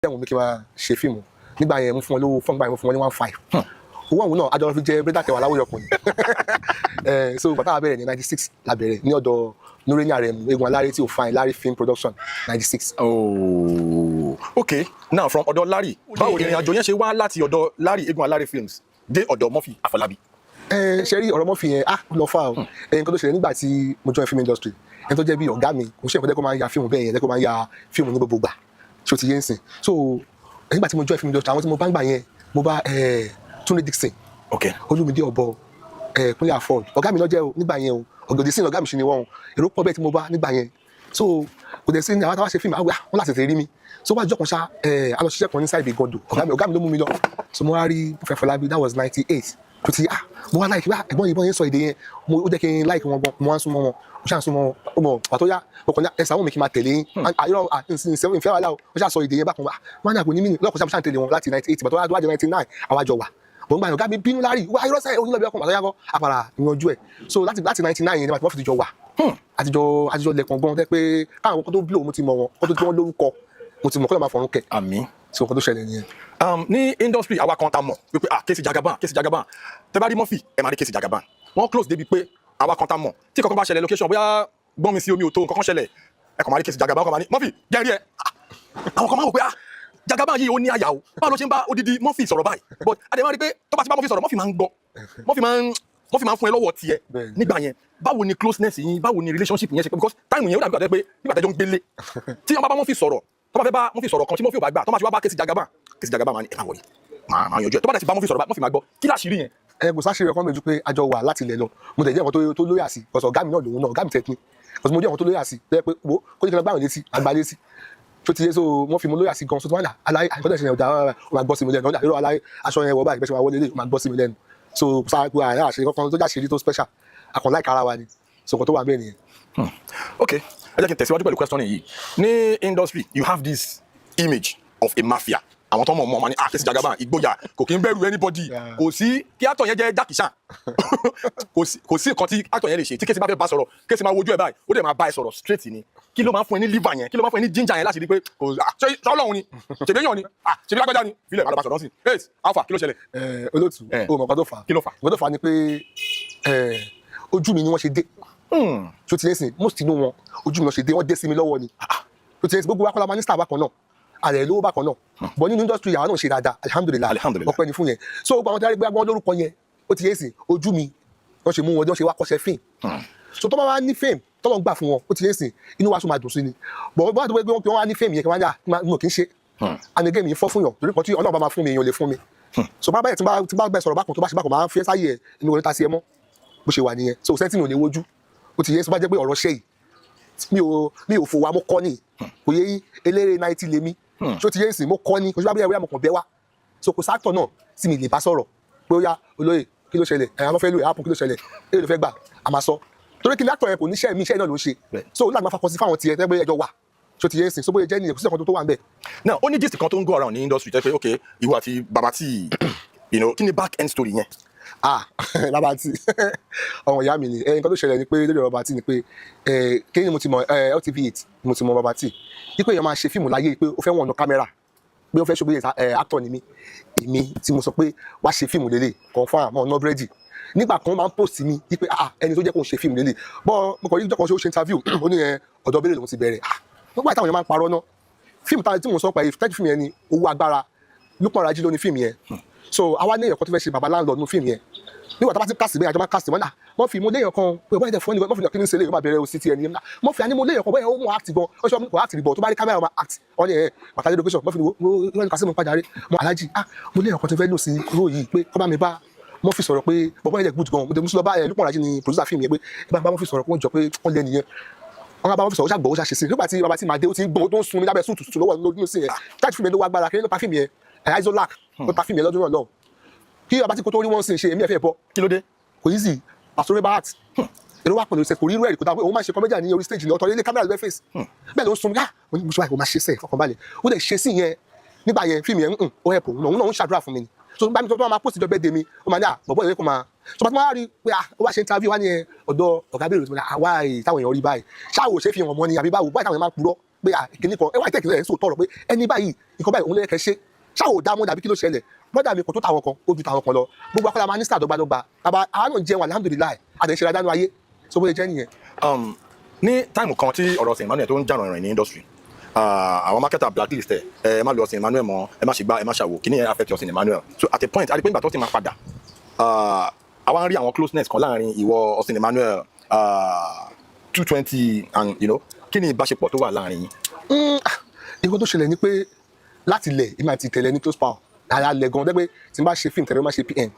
Dẹ̀wọ̀n mi kí n máa ṣe fíìmù nígbà yẹn, mo fún wọn lówó fún gbà yẹn, mo fún wọn ní 1.5. Owó àwọn náà àjọ fi jẹ bírèdà tẹwà láwùjọ kùn. So bàtà wa bẹ̀rẹ̀ ní 96 la bẹ̀rẹ̀ ní ọ̀dọ̀ Nureni Aremu Egun Aláré tí ò fine, Larry Film Production, 96. Oh, okay. Now from ọ̀dọ̀ Larry, báwo ni ìrìnàjò yẹn ṣe wá láti ọ̀dọ̀ Larry Egun Aláré Films dé ọ̀dọ̀ Murphy Àfọlábí? Ẹ ṣe rí ọ̀rọ̀ Murphy yẹn, ah, ó lọ fà o. Ẹ nǹkan tó ṣẹlẹ̀ nígbà tí mo join film industry, ẹni tó jẹ́ bí ọ̀gá mi kò ṣe nǹkan tẹ́ kó máa ń ya fíìmù bẹ́ẹ̀ yẹn, tẹ́ kó máa ń ya fíìmù ní gbogbo gbà, ṣé o ti yé ń sìn? So nígbà tí mo join film industry, àwọn tí mo bá ń gbà yẹn, mo bá Túndé Dixon, Olúmídé Ọ̀bọ, Kúnlé Afod. Ọ̀gá mi ló jẹ́ o nígbà yẹn o. Ọ̀gọ̀dì sí ọ̀gá mi sì ni wọ́n o. Èrò pọ̀ bẹ́ẹ̀ tí mo bá nígbà yẹn. So kò dẹ̀ sí ní àwọn táwa ṣe fíìmù àwọn wọn láti tètè rí mi. So wájú ọkàn ṣá a lọ ṣiṣẹ́ kan ní sáìbì gọdọ̀. Ọ̀gá mi ló mú mi lọ. So mo wá rí Murphy Àfọlábí, that was 98. Tó ti ah, mo wá like wá ẹ̀gbọ́n yìí, bọ́n yẹn sọ èdè yẹn, mo ó jẹ́ kí n like wọn gan. Mo wá ń súnmọ́ wọn, mo ṣáà ń súnmọ́ wọn. Ó mọ̀ pàtó yá, mo kàn ní ẹsẹ̀ àwọn mi kì í máa tẹ̀lé yín. Àyọ̀rọ̀ ìfẹ́ wàhálà o. Ó ṣáà sọ èdè yẹn bákan wá, wọn ní àpò ní mí lọ́kọ̀ ṣáà, mo ṣáà ń tẹ̀lé wọn láti 98. Pàtó wá jẹ́ 99, àwa jọ wà. Mo ń gbà yàn, ọ̀gá mi bínú lárí wá irọ́ sẹ́yìn onílọ́bí ọkàn pàtó yá kọ́ àpàrà ìyanjú ẹ̀. So láti 99 yẹn ni wọ́n fi ti jọ wà. Àtijọ́ lẹ̀kàn gan tẹ́ pé káwọn kan tó blow, mo ti mọ̀ wọn kó tó tí wọ́n lórúkọ, mo ti mọ̀ kó lè máa fọ̀run kẹ̀. Àmín. So nǹkan tó ṣẹlẹ̀ nìyẹn. Ní industry, àwa kan ta mọ̀ wípé ah, K.C. Jagaban, K.C. Jagaban, tẹ́ bá rí Murphy, ẹ máa rí K.C. Jagaban. Wọ́n close débi pé àwa kan ta mọ̀ tí kankan bá ṣẹlẹ̀ location, bóyá gbọ́n mi sí omi ò tó, nǹkan kan ṣẹlẹ̀, ẹ kàn máa rí K.C. Jagaban, kàn máa ní, "Murphy, jẹ́rìí ẹ." Ah, àwọn kan máa wò pé ah, Jagaban yìí ó ní àyà o, báwo ló ṣe ń bá odidi Murphy sọ̀rọ̀ báyìí? But adé máa rí pé tó bá ti bá Murphy sọ̀rọ̀, Murphy máa ń gbọ́, Murphy máa ń fún ẹ lọ́wọ́ tiẹ̀. Nígbà yẹn, báwo ni closeness yín, báwo ni relationship yẹn ṣe pé? Because time yẹn, ó dàbí pé nígbà tẹ́jọ́ ń gbélé, tí wọ́n bá bá Murphy sọ̀rọ̀, tó bá fẹ́ bá Murphy sọ̀rọ̀ kan tí Murphy ò bá gbà, tó bá ti wá bá K.C. Jagaban, K.C. Jagaban máa ní, "Ẹ má wọlé, máa yanjú ẹ." Tó bá dẹ̀ ti bá Murphy sọ̀rọ̀, Murphy máa gbọ́. Kí láṣìírí yẹn? Ẹ kò sáṣìírí ọkàn mi ju pé àjọ wà láti ilẹ̀ lọ. Mo tẹ̀ jẹ́ nǹkan tó lóyà sí ọ̀sọ̀ ọ̀gá mi náà lòun náà, ọ̀gá mi tẹ̀ ní ọ̀sọ̀. Mo jẹ́ nǹkan tó lóyà sí tó yẹ pé wo kó ní kí n gbá àwọn létí àgbà létí tó ti yé. So wọ́n fi mo lóyà sí gan. So tó wà ní aláyé àìkọ́tẹ̀ ṣe yẹn ọ̀dà, ó máa gbọ́ sí mi lẹ́nu. Ọ̀dà irọ́ aláyé, aṣọ yẹn wọ̀ báyìí, bẹ́ẹ̀ ṣe máa wọlé lé, ó máa gbọ́ sí mi lẹ́nu. So sáà pé àyà àṣírí kankan tó jáṣírí tó special, àkàn láìka ara wa ni. So nǹkan tó wà bẹ́ẹ̀ nìyẹn. Ok, ẹ jẹ́ kí n tẹ̀síwájú pẹ̀lú question yìí. Ní industry, you have this image of a mafia. Àwọn tó mọ̀ mọ̀ ní ah, K.C. Jagaban, ìgboyà, kò kí ń bẹ̀rù anybody. Kò sí kí actor yẹn jẹ́ Jackie Chan, kò sí nǹkan tí actor yẹn lè ṣe. Tí K.C bá fẹ́ bá sọ̀rọ̀, K.C máa wojú ẹ̀ báyìí, ó dẹ̀ máa bá ẹ sọ̀rọ̀ straight ni. Kí ló máa ń fún ẹ ní liver yẹn? Kí ló máa ń fún ẹ ní ginger yẹn láti rí pé kò ah, ṣé Ọlọ́run ni, ṣèbí èèyàn ni, ah, ṣèbí lágbájá ni, filẹ̀ máa lọ bá sọ̀rọ̀ sí ẹ, alpha, kí ló ṣẹlẹ̀? Ẹ olóòtú, o mọ̀ nǹkan tó fà á? Kí ló fà á? Nǹkan tó fà á ni pé ojú mi ni wọ́n ṣe dé. Tó ti yẹn sìn, most inú wọn, ojú mi wọ́n ṣe dé, wọ́n dé sí mi lọ́wọ́ ni. Tó ti yẹn sìn, gbogbo wa kọ́lá máa ní star bákan náà, ààrẹ lówó bákan náà, but nínú industry àwọn náà ṣe dáadáa, alhamdulillahi. Alhamdulillah. Ọpẹ́ ni fún yẹn. So gbogbo àwọn tí wọ́n rí pé wọ́n lórúkọ yẹn, ó ti yẹn sìn, ojú mi wọ́n ṣe mú wọn, wọ́n ṣe wá kọ́ṣẹ́ fíìm. So tó bá wá ní fame, tọ́lọ́ ń gbà fún wọn, ó ti yẹn sìn, inú wa tún máa dùn sí ni. But bá tó pé wọ́n wá ní fame yẹn, kí wọ́n á ní kì í ṣe and again mi fọ́ fún yàn, torí kan tí Ọlọ́run bá máa fún mi, èèyàn lè fún mi. So bá báyìí, tí bá bẹ sọ̀rọ̀ bákan, tó bá ṣe bákan, máa ń fi sáyé ẹ̀ inú orí ta sí ẹ mọ́. Bó ṣe wà nìyẹn. So sẹ́ńtì mi ò lè wojú, ó ti yẹ. So bá jẹ́ pé ọ̀rọ̀ ṣẹ́ yìí, mi ò fò wá, mo kọ́ ni. Kò yẹ yín, eléré 90 lèmi. So ti yẹ sìn, mo kọ́ ni, kò sí bá bóyá mo kàn bẹ́ wá. So kò sáàtọ̀ náà tí mi lè bá sọ̀rọ̀ pé ó yá, olóyè, kí ló ṣẹlẹ̀? Ẹ̀ àwọn fẹ́ lò ẹ̀ ápù, kí ló ṣẹlẹ̀? Èyí ló fẹ́ gbà, a máa sọ, torí kí ni actor yẹn kò níṣẹ́ mi, iṣẹ́ náà ló ń ṣe. So ó láti máa fakọ sí fáwọn tiẹ̀ tẹ́ pé ẹjọ́ wà. So ti yẹ sìn, so bóyá jẹ́ nìyẹn, kò sí ọ̀kan tó wà ń bẹ̀. Now, ó ní gist kan tó ń go around ní industry tẹ́ pé ok, ìwọ àti Baba Tee, kí ni back end story yẹn? Ah, Baba Tee, ọmọ ìyá mi ni. Ẹ nǹkan tó ṣẹlẹ̀ ni pé lórí ọ̀rọ̀ Baba Tee ni pé ẹ kí ni mo ti mọ ẹ LTV 8, mo ti mọ Baba Tee wípé èèyàn máa ṣe fíìmù láyé pé ó fẹ́ wọ̀n ọ̀nà kámẹ́rà, pé ó fẹ́ ṣe bóyá ẹ actor ni mí. Èmi tí mo sọ pé wá ṣe fíìmù lélẹ̀, confirm ọ̀nà búrẹ́dì nígbà kan máa ń post mi wípé ah, ẹni tó jẹ́ kó ń ṣe fíìmù lélẹ̀. Bọ́ mo kàn rí ìjọkan ṣe, ó ṣe interview, ó ní ẹ ọ̀dọ̀ Bello lòun ti bẹ̀rẹ̀. Ah, nígbà táwọn èèyàn máa ń parọ́ náà, fíìmù tí mo sọ pa yìí, tẹ́jú fíìmù yẹn ni Owó Agbára, Lukman Raji ló ní fíìmù yẹn. So àwa ní èèyàn kan tó fẹ́ ṣe baba landlord nínú fíìmù yẹn. Nígbà tá a bá ti cast bẹ́ẹ̀, àjọ máa cast wọn náà. Wọ́n fi mo léèyàn kan pé wọ́n yẹn fọ́ ni wọ́n fi kí ní ṣe lè máa bẹ̀rẹ̀ òsì tiẹ̀ ní. Wọ́n fi àní mo léèyàn kan bẹ́ẹ̀, ó mú act gan, ó ṣe kò act bọ̀, tó bá rí kámẹ́rà máa act. Wọ́n ní ẹ̀ pàtàkì location. Wọ́n fi wo wọ́n ní kásìmù pàjáre mọ alájì, ah, mo léèyàn kan tó fẹ́ lò sí ró yìí pé kọ́ bá mi bá wọ́n fi sọ̀rọ̀ pé bọ̀bọ́ yẹn good gan. Mo tẹ̀ mú bá ẹ̀ Lukman Raji ni producer fíìmù yẹn pé ẹ bá wọ́n fi sọ̀rọ̀ pé wọ́n jọ pé wọ́n lẹ́ nìyẹn. Wọ́n bá wọn fi sọ̀rọ̀, ó ṣàgbọ̀, ó ṣàṣe sí. Nígbà tí bàbá tí màá dé, ó ti ń gbọ́n, tó ń sun mi lábẹ́ súùtù lọ́wọ́ nínú sí yẹn. Táàtì fíìmù yẹn ló wá gbára kí ló pa fíìmù yẹn, ẹ̀ Isolac ló ta fíìmù yẹn lọ́dún náà lọ́hùn. Kí bàbá tí kò tó rí wọ́n sì ń ṣe, èmi ẹ̀ fẹ́ bọ́. Kí ló dé? Kò easy, àsọ̀rọ̀ bá act, èrò wà pẹ̀lú ìṣe, kò rí irú ẹ̀rí, kò dáa pé òun máa ń ṣe comedian ní orí stage ní ọ̀tọ̀ ilé, kámẹ́rà ló fẹ́ face bẹ́ẹ̀ ló ń sun. Yá, mo ní mo ṣe báyìí, mo máa ṣe sẹ́ẹ̀, fọkànbalẹ̀. Ó dẹ̀ ṣe sí yẹn nígbà yẹn, fíìmù yẹn ó help òun náà, òun náà ń ṣàdúrà fún mi ni. So bá mi tó máa post ìjọ birthday mi, ó máa ní à bọ̀bọ̀ ìwé kò máa so bá tó máa rí pé à ó wá ṣe interview wá ní ẹ ọ̀dọ̀ ọ̀gá Bello tó máa wá táwọn èèyàn rí báyìí, ṣáà ò ṣe fi hàn mọ́ ni àbí báwo báyìí táwọn èèyàn máa ń purọ́. Pé à kìíní kan ẹ wá tẹ̀kí ẹ̀ ń sọ tọrọ pé ẹni báyìí, nǹkan báyìí òun ló yẹ kẹ́ ṣe, ṣáà ò dá mọ́ dàbí kí ló ṣẹlẹ̀? Brother mi, kò tó tàwọn kan, ó ju tàwọn kan lọ. Gbogbo akọ́lá máa ní sáà dọ́gbadọ́gba. Bàbá àwa náà jẹun, alhamdulillahi, àtẹ̀ṣe dáadáa nínú ayé, so bó ṣe jẹ́ nìyẹn. Ní time kan tí ọ̀rọ̀ Austin Emmanuel tó ń jà rìnrìn ní industry, àwọn marketer blacklist ẹ, ẹ má lo Austin Emmanuel mọ́, ẹ má ṣe gbá, ẹ má ṣàwò. Kíní yẹn affect Austin Emmanuel. So at a point, a rí pé nígbà tó ti máa padà, àwa ń rí àwọn closeness kan láàrin ìwọ, Austin Emmanuel, 220 and kí ni ìbáṣepọ̀ tó wà láàrin yín? Nǹkan tó ṣẹlẹ̀ ni pé láti ilẹ̀, èmi àti ìtẹ̀lẹ̀ ní close power ara lẹ̀ gan dẹ́gbẹ́. Tí n bá ṣe fíìmù tẹ̀lé, ó máa ṣe pm,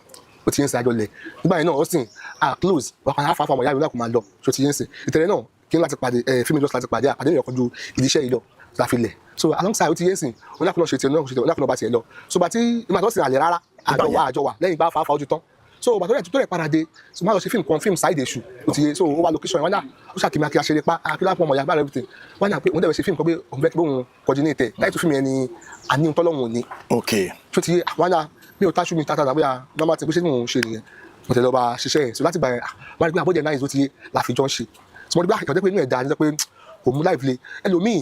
ó ti yẹn sìn, àjọ lẹ̀ nígbà yẹn náà. Austin ah close wà kàn áfààfà ọmọ ìyá mi náà kò máa lọ. Tó ti yẹn sìn, ìtẹ̀lẹ̀ náà kí n láti pàdé ẹ fíìmù industry, láti pàdé àpàdé ìyọ̀kan ju ìdí iṣẹ́ yìí lọ la fi lẹ̀. So alongside, ó ti yẹn sìn, onákùnà ṣe tiẹ̀, onákùnà ṣe tiẹ̀, onákùnà bá tiẹ̀ lọ. So bàtí ìmọ̀ àti Austin àlẹ́ rárá, àjọ wà, àjọ wà lẹ́yìn bá fàáfàá ojú tán. So bàtọ́ rẹ̀ tó rẹ̀ padà dé, so máa lọ ṣe fíìmù kan, fíìmù Saheed Èṣù, ó ti yé. So ó wá location yẹn, wọn náà ó ṣàkíyèmí akíyà ṣeré pa akíyà pọ̀ ọmọ ìyá gbára everything. Wọn náà pé òun dẹ̀ ṣe fíìmù kan, pé òun fẹ́ kí bóun coordinate ẹ̀ láì tó fíìmù yẹn ni àní ohun tọ́lọ́hún ò ní. Tó ti yé, àwọn náà mi ò táṣù mi tata tàbí normal tí bó ṣe ní mò ń ṣe nìyẹn. Mo tẹ̀lé ọba ṣiṣẹ́ yẹn. So láti gbà yẹn, wọ́n rí pé àbọ̀dẹ̀ náà tó ti yé la fi jọ ń ṣe. So mo rí pé àkàtọ́ pé inú ẹ̀ dáa ní pé kò mú láì fi ẹlòmíì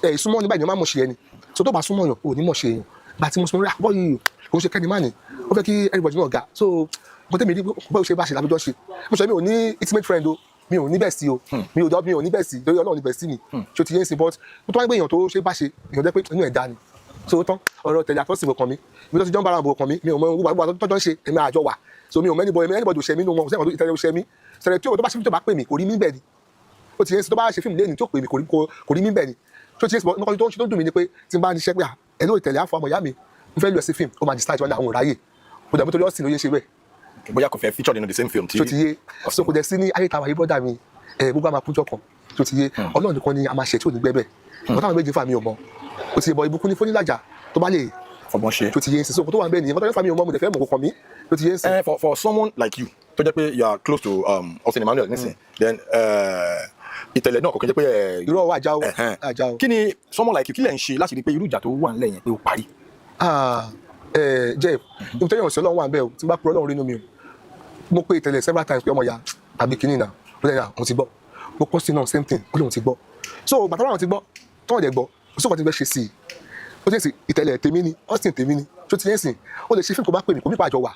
ẹ̀ ìsúnmọ́ ní báyìí ni wọ́n máa mọ̀ ṣe ẹni. So tó bá súnmọ́ yàn, ò ní mọ̀ ṣe èèyàn. Gbà tí mo súnmọ́ rí àbọ̀ yìí, kò ń ṣe kẹ́ni má ní ó fẹ́ kí everybody náà ga. So mo tẹ́mi rí bó ṣe bá ṣe lábíjọ́ ṣe. Mo sọ mi ò ní intimate friend o, mi ò ní bestie o, mi ò dọ́, mi ò ní bestie lórí Ọlọ́run ní bestie mi. Ṣé o ti yé ń sìn? But mo tó wá gbé èèyàn tó ṣe bá ṣe, èèyàn jẹ́ pé inú ẹ̀ dá ni. So tán ọ̀rọ̀ tẹ̀lé àtọ́sí kàn mí, ibi tó ti jọ ń bára bò kàn mí. Mi ò mọ gbogbo àgbà tó jọ ń ṣe, èmi àjọ wà. So mi ò mọ anybody, anybody ò ṣe mí nínú wọn. Kò sẹ́yìn ìtẹ̀lé ò ṣe mí sẹ̀rẹ̀ tí o tó bá ṣe fíìmù tó bá pè mí, kò rí mí bẹ́ẹ̀ ni. Ó ti yé sí, tó bá ṣe fíìmù lẹ́ni tó pè mí, kò rí mí bẹ́ẹ̀ ni. Tó ti yé sí, nǹkan tó ń ṣe tó dùn mí ni pé tí n bá níṣẹ́ pé ẹ̀ ló ìtẹ̀lé àfọ ọmọ ìyá mi, mo fẹ́ lọ sí fíìmù, ó máa decide wọn ní àwọn ò ráyè. Mo dàbí torí Austin ló yé ṣe bẹ́ẹ̀. Bóyá kò fẹ́ feature nínú the same film tí Tó ti yé. So kò dẹ̀ sí ní ayé tàwa yìí, brother mi, ẹ gbogbo àmà kúnjọ kan. Tó ti yé, Ọlọ́run nìkan ni a máa ṣe tí ò ní gbẹ́bẹ̀. Nǹkan táwọn méjì fà mí ò mọ̀. Ó ti yé, bọ̀ ìbùkún ní fónílàjà tó bá lè fọgbọ́n ṣe. Tó ti yé, sísọ tó wà ń bẹ́ẹ̀ nìyẹn. Nǹkan tó fà mí ò mọ̀, mo dẹ̀ fẹ́ mọ̀, kò kàn mí. Tó ti yé sí. For someone like you tó jẹ́ pé you are close to Austin Emmanuel nísìn, then ìtẹ̀lẹ̀ náà kò kí n jẹ́ pé Irọ́, àjà o. Ẹ̀hẹ́n. Àjà o. Kí ni someone like you, kí lẹ̀ ń ṣe láti rí pé irú ìjà tó wà nílẹ̀ yẹn pé ó parí? Ah, ẹ jẹ́ ibi tẹ́yàn sí Ọlọ́run wà ń bẹ́ẹ̀ o. Tí n bá purọ́, Ọlọ́run rínú mi o. Mo pé ìtẹ̀lẹ̀ several times pé ọmọ ya tàbí kìíní náà ó lẹ́yìn àwọn ti gbọ́. Mo kọ́ sí náà, same thing, ó lóun ti gbọ́. So bàtà wọn ti gbọ́, tọ́wọ́n dẹ̀ gbọ́, kò sí ọkọ̀ tí n fẹ́ ṣe sí i. Ó ti ń sìn, ìtẹ̀lẹ̀ tèmi ni, Austin tèmi ni. Tó ti yẹn sìn, ó lè ṣe fíìmù kó bá pè mí, kò ní pàjọ wà.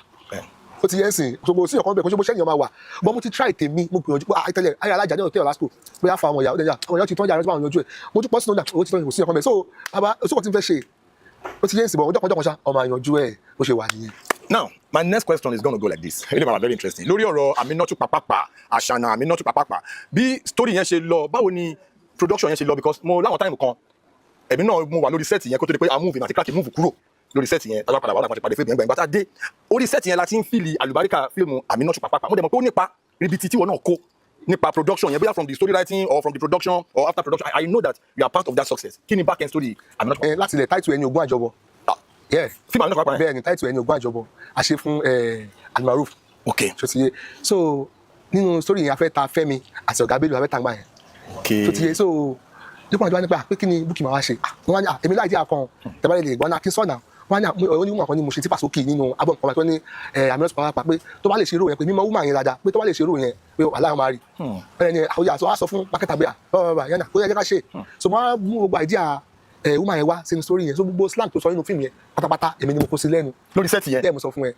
Ó ti yẹn sìn, gbogbo sí ọkàn bẹ̀, kó ṣe bó ṣẹ́yìn ọmọ wà bọ́n. Mo ti try tèmi, mo gbìyànjú pé ìtẹ̀lẹ̀ ayé alájà ní ọ̀tẹ̀ lásìkò bóyá fa ọmọ ìyá, ó dẹ̀ yà ọmọ ìyá ó ti tán, yàrá tí wọ́n yanjú ẹ̀. Mo tún pọ̀ sínú ọ̀dà, ó ti tán, kò sí ọkàn bẹ̀. So bàbá, ó sì kọ́ tí n fẹ́ ṣe. Ó ti yẹn sìn, bọ̀ ọjọ́ kan ọjọ́ kan ṣá ọmọ àyànjú ẹ̀, bó ṣe wà nìyẹn. Now, my next question is gonna go like this. Eléyìí máa wà very interesting. Lórí ọ̀rọ̀ Aminatu Papapa, Àṣànà Aminatu Papapa, bí story yẹn ṣe lọ, báwo ni production yẹn ṣe lọ? Because mo láwọn time kan, èmi náà mo wà lórí set yẹn kó tó di pé a move, àti crack move kúrò lórí set yẹn, tàbí padà wà láti pàdé fíìmù yẹn. Gbẹ̀ngbà tá a dé orí set yẹn la ti ń feel àlùbáríkà fíìmù Aminatu Papapa. Mo dẹ̀ mọ̀ pé ó nípa ribiti tí wọn náà kó nípa production yẹn, bóyá from the story writing or from the production or after production. I know that you are part of that success. Kí ni back end story Aminatu Papapa? Ẹ láti ilẹ̀, title ẹni ogún àjọbọ. Yeah. Fíìmù Aminatu Papapa yẹn. Bẹ́ẹ̀ ni, title ẹni ogún àjọbọ, a ṣe fún Almaroof. Tó ti yé. So nínú story yẹn, a fẹ́ ta Fẹ́mi àti Ọ̀gá Bello, a fẹ́ ta gbà yẹn. Tó ti yé. So nípa àjọ wa nípa pé kí ni Bukky máa wá ṣe. Wọ́n wá ní èmi láì jẹ́ àkàn tẹ̀bálẹ̀ lè gbọ́n náà kí n sọ̀nà. Wọ́n á ní onímọ̀ kan ní mo ṣe tí pàṣẹ òkè nínú abọ́ nǹkan tó ní Aminatu Papapa pé tó bá lè ṣe irú yẹn, pé mímọ woman yẹn dáadáa, pé tó bá lè ṣe irú yẹn, pé wàhálà máa rí ẹni àwọn yà. Sọ wá sọ fún marketer pé bàbá yẹn náà kó yẹ ká ṣe. So mo á mú gbogbo idea woman yẹn wá sínú story yẹn. So gbogbo slang tó sọ nínú fíìmù yẹn pátápátá, èmi ni mo kó sí lẹ́nu. Lórí set yẹn? Bẹ́ẹ̀, mo sọ fún ẹ,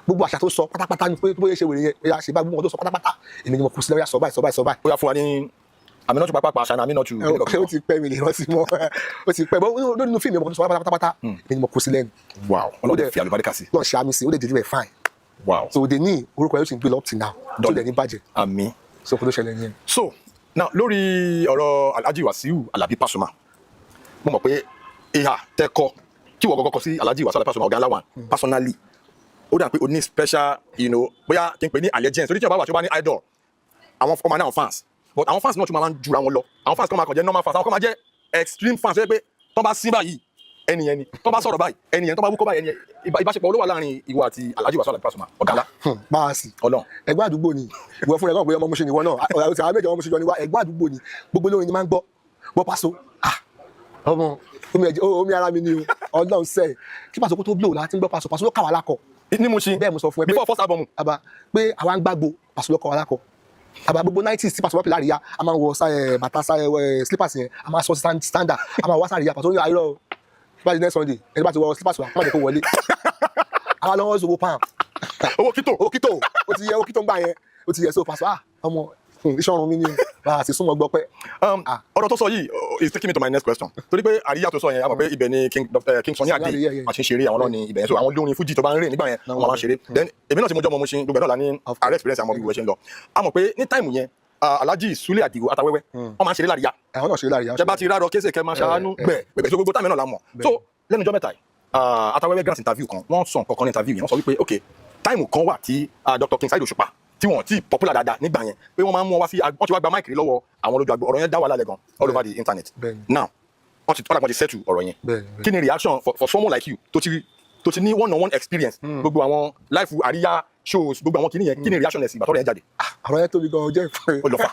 gbogbo àṣà tó sọ pátápátá ni pé tó bóyá ṣe wèrè yẹn, bóyá ṣe bá gbogbo wọn tó sọ pátápátá, èmi ni mo kó sí lẹ́nu. Sọ báyìí, sọ báyìí, sọ báyìí. Ó yá, fún wa ní Aminatu Papapa, Àṣànà Aminatu. Ó ti pẹ́, mi lè rántí mọ́, ó ti pẹ́ bọ́. Lórí inú fíìmù yẹn, mo sọ pátápátá, èmi ni mo kó sí lẹ́nu. Wow, Ọlọ́run fi àlùbáríkà sí. Lọ́ọ̀ ṣe àmì sí, ó lè deliver fine. So òde ní orúkọ yẹn ó sì ń gbé lọ up till now, tó dẹ̀ ní bàjẹ́. Àmín. So kò tó ṣẹlẹ̀ nìyẹn. So now, lórí ọ̀rọ̀ Alhaji Wasiu Alabi Pasuma, mo mọ̀ pé ìhà tẹ́ kọ tí wọ́n kọ́kọ́ kọ sí Alhaji Wasiu Alabi Pasuma, ọ̀gá ńlá wa, personally, ó dà pé o ní special bóyá kí n pè ní allegiance, torí tí ọba wà tí ó bá ní idol, àwọn ọmọ náà fans, but àwọn fans náà tún máa ń jura wọn lọ. Àwọn fans kan máa kàn jẹ́ normal fans, àwọn kan máa jẹ́ extreme fans, tó yẹ pé tó bá sín báyìí, ẹni yẹn ni, tó bá sọ̀rọ̀ báyìí, ẹni yẹn, tó bá wúkọ́ báyìí, ẹni yẹn. Ìbáṣepọ̀ olówó láàrin ìwọ àti Alhaji Wasiu Alabi Pasuma, ọ̀gá ńlá? Bá a sì. Ọlọ́run. Ẹ̀gbọ́n àdúgbò ni ìwọ fúnra ẹ̀ kàn pé ọmọ Mùṣín ni ìwọ náà. Ọ̀rọ̀ àwọn méjì ọmọ Mùṣín jọ ni wá. Ẹ̀gbọ́n àdúgbò ni. Gbogbo lórin ni máa ń gbọ́ gbọ́ Paso. Ah, ọmọ omi ẹ̀jẹ̀ omi ara mi ni o. Ọlọ́run sẹ́ kí Paso kó tó blow la ti ń gbọ́ Paso. Paso ló kà wá lákọ̀. Ní Mushin? Bẹ́ẹ̀, mo sọ fún ẹ pé Before first album? Àbá pé àwa ń gbàgbó, Paso ló kà wá lákọ̀. Àbá gbogbo 90s tí Paso wá pè láríyá, a máa ń wọ bàtà slippers yẹn, a máa sọ standard, a máa wá sáríyá. Paso ní àìrọ̀ o, bá di next Sunday, ẹni bá ti wọ slippers wa, má jẹ́ kó wọlé. Àwa lọ́wọ́ owó pound. Owó kító. Owó kító, ó ti yẹ, owó kító ń gbà yẹn, ó ti yẹ. So Paso, ah, ọmọ iṣẹ́ ọrùn mi ni bá a sì súnmọ́ gbọ́ pẹ́. Ah. Ọ̀rọ̀ tó sọ yìí is taking me to my next question, torí pé àríyá tó sọ yẹn, a mọ̀ pé ibẹ̀ ni King Dr. King Sunny Sunny Adé Adé, yeah. àti ń ṣeré. Àwọn náà ni ibẹ̀ yẹn. So àwọn olórin fújì tó bá ń rìn nígbà yẹn, wọ́n máa ń ṣeré. Then èmi náà ti mo jọ́ ọmọ Mushin, gbogbo ẹ̀ náà la ní Of ààrẹ experience, àwọn bí wọ́n ṣe ń lọ. A mọ̀ pé ní time yẹn, Alhaji Sule Adio Atawẹ́wẹ́, wọ́n máa ń ṣeré láríyá. Àwọn náà ṣe láríyá. Tẹ bá ti rárọ kése kẹ máa ṣàánú gbẹ gbẹgbẹ. So gbogbo time náà la mọ̀. So lẹ́nu ọjọ́ mẹ́ta yìí, Atawẹ́wẹ́ grant interview kan, wọ́n sọ nǹkan kan ní interview yẹn. Wọ́n sọ wípé ok, time kan wà tí Dr. King Saheed Òṣùpá, tí wọ́n ti popular dáadáa nígbà yẹn, pé wọ́n máa ń mú wọn wá sí, wọ́n ti wá gba mic rí lọ́wọ́ àwọn olójú agbo. Ọ̀rọ̀ yẹn dá wàhálà lẹ̀ gan all over the internet. Now wọ́n ti wọ́n ti settle ọ̀rọ̀ yẹn. Bẹ́ẹ̀ni. Kí ni reaction for someone like you tó ti ní one on one experience, gbogbo àwọn life àríyá shows, gbogbo àwọn kìíní yẹn? Kí ni reaction ẹ̀ sí ìgbà tọ́rọ̀ yẹn jáde? Ọ̀rọ̀ yẹn tóbi gan, jẹ́ ìfẹ́. Ó lọ fà.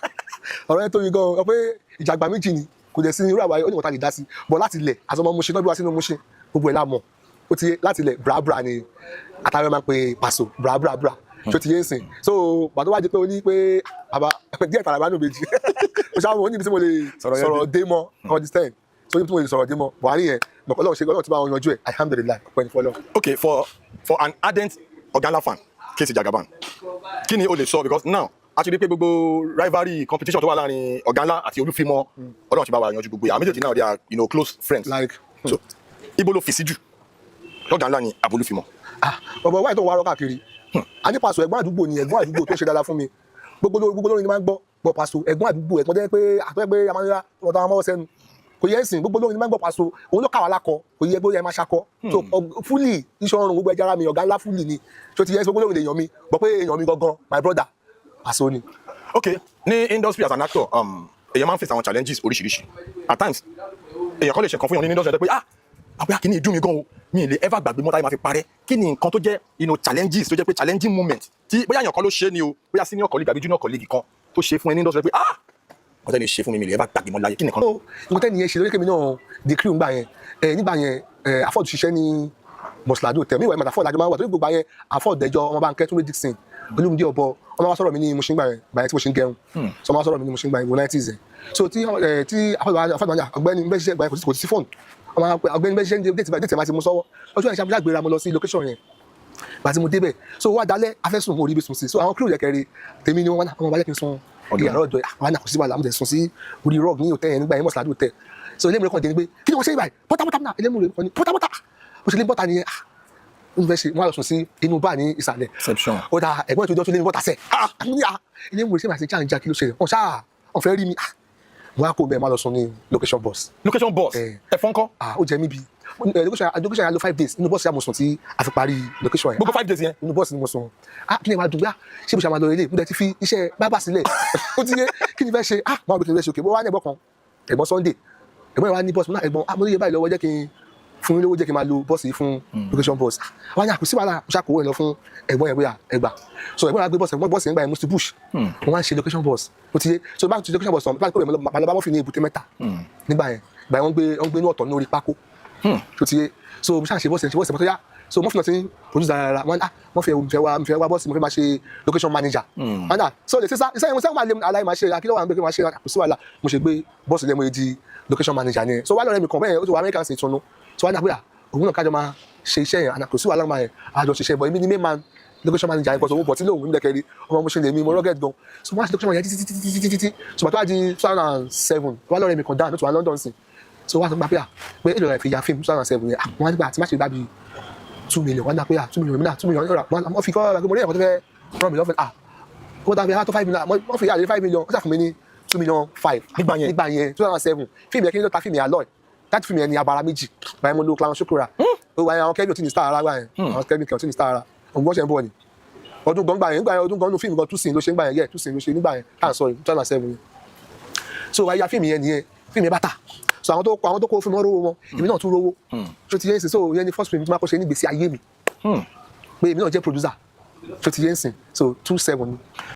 Ọ̀rọ̀ yẹn tóbi gan ọ pé ìjàgbá méjì ni, kò dẹ̀ sí irú àwa ó ní wọ́n ta lè dá sí bọ̀. Láti ilẹ̀ àtọmọ Mushin náà bí wá sínú Mushin, gbogbo ẹ̀ la mọ̀. Ó ti yé, láti ilẹ̀ brabra ni àtàwọn máa ń pe Paso, brabra bra tó ti yé ń sìn. So pàtó wá di pé ó ní pé bàbá díẹ̀ tàrà bá nù méjì, mo ṣáà mo níbi tí mo lè Sọ̀rọ̀ yẹn. Sọ̀rọ̀ dé mọ́, understand? So níbi tí mo lè sọ̀rọ̀ dé mọ́ Buhari yẹn, Ọlọ́run ṣe, Ọlọ́run ti bá wọn yanjú ẹ̀, alhamdulillahi, ọpẹ́ ní fọlọ́. Okay, for an ardent Ọ̀gá fan, K.C. Jagaban, kí ni o lè sọ? Because now a ti rí pé gbogbo rivalry, competition tó wà láàrin Ọ̀gá Ńlá àti Olúfimọ́, Ọlọ́run ti bá wa yanjú gbogbo yà. Àwọn méjèèjì now they are close friends. Like So ibo ló fi sí jù, lọ́gà ńlá ni àbólúfimọ́? Ah, bọ̀bọ̀ wáyé tó ń wá rọ́ káàkiri, a ní Paso ẹ̀gbọ́n àdúgbò ni, ẹ̀gbọ́n àdúgbò tó ń ṣe dáadáa fún mi. Gbogbo lórí, gbogbo lórí ni máa ń gbọ́ bọ̀. Paso ẹ̀gbọ́n àdúgbò, ẹ̀gbọ́n jẹ́ pé àtọ́ pé a máa ń ra ọ̀tọ̀ àwọn ọmọ sẹ́nu, kò yẹ ẹ̀sìn. Gbogbo lórí ni máa ń gbọ́. Paso òun ló kà wá lákọ, kò yẹ bóyá ẹ máa ṣakọ. So fúlì iṣan ọrùn gbogbo ẹja ara mi, Ọ̀gá Ńlá fúlì ni tó ti yẹ. Gbogbo lórí lèèyàn mi bọ̀ pé èèyàn mi gangan, my brother Paso ni. Okay, ní industry as an actor, èèyàn máa ń face àwọn challenges oríṣiríṣi. At times èèyàn kan lè ṣe nǹkan fún yàn ní industry ẹ̀ pé ah, àpé àkíní ìdún mi gan o, mi ì lè ever gbàgbé mọ́tà yìí máa fi parẹ́. Kí ni nǹkan tó jẹ́ challenges, tó jẹ́ pé challenging moment tí bóyá èèyàn kan ló ṣe é ni o, bóyá senior colleague àbí junior colleague kan tó ṣe fún ẹ ní industry pé ah, nǹkan tẹ́ni ṣe fún mi, mi lè ever gbàgbé mọ́ láyé? Kí ni nǹkan? So nǹkan tẹ́ni yẹn ṣe lórí kèmí náà the crew ńgbà yẹn ẹ, nígbà yẹn ẹ, Afọ́d ṣiṣẹ́ ní Mọ̀síládò tẹ̀ mí ìwà ìmọ̀ta Afọ́d àjọ máa ń wà, torí gbogbo yẹn Afọ́d dẹjọ́ ọmọ Bánkẹ́, Túndé Dixon, Olúmídé Ọ̀bọ, ọmọ wa sọ̀rọ̀ mi ní Mushin gbà yẹn, gbà yẹn tí mo ṣe ń gẹrun. So ọmọ wa sọ̀rọ̀ mi ní Mushin gbà yẹn, gbogbo 90s yẹn. So tí ẹ tí Afọ́d wa, Afọ́d wa ní ọ̀gbẹ́ni bẹ́ẹ̀ ṣiṣẹ́ gbà yẹn, kò sí fóònù. Ọmọ wa pé ọ̀gbẹ́ni bẹ́ẹ̀ ṣiṣẹ́ ní date báyìí, date máa ti mú sọ́wọ́ ọjọ́ yẹn ṣàbíyá gbéra mo lọ sí location yẹn. Gbà tí mo débẹ̀, so wá dalẹ̀ afẹ́sùn, mo rí ibi sùn sí. So àwọn crew yẹn kẹrin tèmi ni wọ́n wá, ọmọ balẹ̀ kí n sun ìyàrá ọ̀dọ̀ àwọn àná, kò sí wàhálà. Mo tẹ̀ sùn sí orí rug ní hotel yẹn nígbà yẹn, Mọ̀sáládì hotel. So ilé mi kàn dé ni pé kí ni wọ́n ṣe ibà yìí, bọ́tà bọ́tà náà, ilé mi rẹ̀ ní bọ́tà bọ́tà, mo ṣe lé bọ́tà nìyẹn. Ah, n fẹ́ ṣe, wọ́n á lọ sùn sí inú báà ní ìsàlẹ̀. Reception. Ó da ẹ̀gbọ́n ìtọ́jú tó lé mi bọ́tà sẹ̀. Ah, ní ah, ilé mi rẹ̀ ṣe máa ṣe jáǹjà, kí ló ṣe wọ́n ṣáà wọ́n fẹ́ rí mi. Ah, wọ́n á kó bẹ́ẹ̀, má lọ sùn ní location bus. Location bus? Eh. Ẹ̀fọn kọ́? Ah, ó jẹ mí bí location yẹn, a lò 5 days inú bọ́ọ̀sì yà mo sùn tí a fi parí location yẹn. Gbogbo 5 days yẹn? Inú bọ́ọ̀sì ni mo sùn. Ah, kí ni wàá dùn gbá, ṣé mo ṣe máa lọ ilé, mo dẹ̀ ti fi iṣẹ́ bábà sílẹ̀, ó ti yé, kí ni fẹ́ ṣe? Ah, máa bẹ, kí ni fẹ́ ṣe? Òkè bó wá ní ẹ̀gbọ́n kan, ẹ̀gbọ́n Sunday, ẹ̀gbọ́n yẹn wá ní bọ́ọ̀sì. Mo náà ẹ̀gbọ́n, ah, mo ní iye báyìí lọ́wọ́, jẹ́ kí n fún yín lówó, jẹ́ kí n máa lo bọ́ọ̀sì yìí fún location bus. Ah, wọ́n á ní àkùsí wàhálà, mo ṣàkówó yẹn lọ fún ẹ̀gbọ́n yẹn, bóyá ẹgbà. So ẹ̀gbọ́n yẹn wá gbé bọ́ọ̀sì, ẹ̀gbọ́n bọ́ọ̀sì yẹn gbà yẹn Musti Bush, mo wá ń ṣe location bus, ó ti yé. So bá ti location bus tán, bá ti kó bẹ́ẹ̀, mo lọ bá Murphy ní Èbúté Mẹ́ta nígbà yẹn. Gbà yẹn wọ́n gbé ní ọ̀tọ̀ ní orí pákó tó ti yé. So mo ṣáà ṣe bọ́ọ̀sì yẹn, ṣe bọ́ọ̀sì yẹn tó yá. So Murphy náà ti ń produce dára. Wọ́n ah, wọ́n fẹ́ mo fẹ́ wá bọ́ọ̀sì, mo fẹ́ máa ṣe location manager. Wọ́n náà so lè sísá iṣẹ́ yẹn, mo sẹ́wọ̀n máa lé aláì máa ṣe akílọ̀ wà ń gbé kí máa ṣe, kò sí wàhálà. Mo ṣe gbé bọ́ọ̀sì lẹ́mu di location manager ni. So wà lọ́rẹ́ mi kan bẹ́ẹ̀, ó ti wà Amẹ́ríkà sí ìtùnú. So wà ní àbúrò òun náà kájọ máa ṣe iṣẹ́ yẹn, àná kò sí wàhálà, máa yẹn àjọ ṣiṣẹ́ bọ̀. Èmi ni main man location manager yẹn, kò sọ owó bọ̀ tí lóun nílẹ̀ kẹrin ọmọ mo ṣe lè mi, mo rugged gan. So wọ́n á ṣe location manager títí títí títí títí. So bàtà wá di 2007, wà lọ́rẹ́ mi kan dáhùn tó wà London sí. So wọ́n á sọ pé à pé èlò rẹ̀ fi ya fíìmù 2007 yẹn. Wọ́n á nígbà tí má ṣe bá bi 2 million, wọ́n á pé à 2 million náà, 2 million náírà wọ́n fi kọ́ ọ́, mo rí ẹ̀kọ́ tó fẹ́ ràn mí lọ́fẹ̀ẹ́. Ah, wọ́n tàbí tó 5 million, wọ́n fi yàrá 5 million, wọ́n ṣàfún mi ní 2.5 million. Nígbà yẹn? Nígbà yẹn, 2007. Fíìmù yẹn, kí ni ló ta fíìmù yẹn alloy láti fíìmù yẹn ní abara méjì báyìí. Mo lo Clarence Shokora. Ó wáyé àwọn Kevin ò tí ní star ara gbà yẹn, àwọn Kevin ò tí ní star ara, òun gbọ́n ṣe ń bọ̀ ni ọdún gan gbà yẹn. Nígbà yẹn ọdún gan nù fíìmù gan túsìn ló ṣe ń gbà yẹn, yẹ túsìn ló ṣe nígbà yẹn tá à ń sọ yìí, 2007 yẹn. So wáyé ya fíìmù yẹn nìyẹn, fíìmù yẹn bá tà. So àwọn tó kó fún mi, wọ́n rówó wọn, èmi náà tún rówó tó ti yẹn sìn. So yẹn ni first film tí máa kọ́ ṣe nígbèsí ayé mi pé èmi náà jẹ́ producer tó ti yẹn sìn. So 27 ni.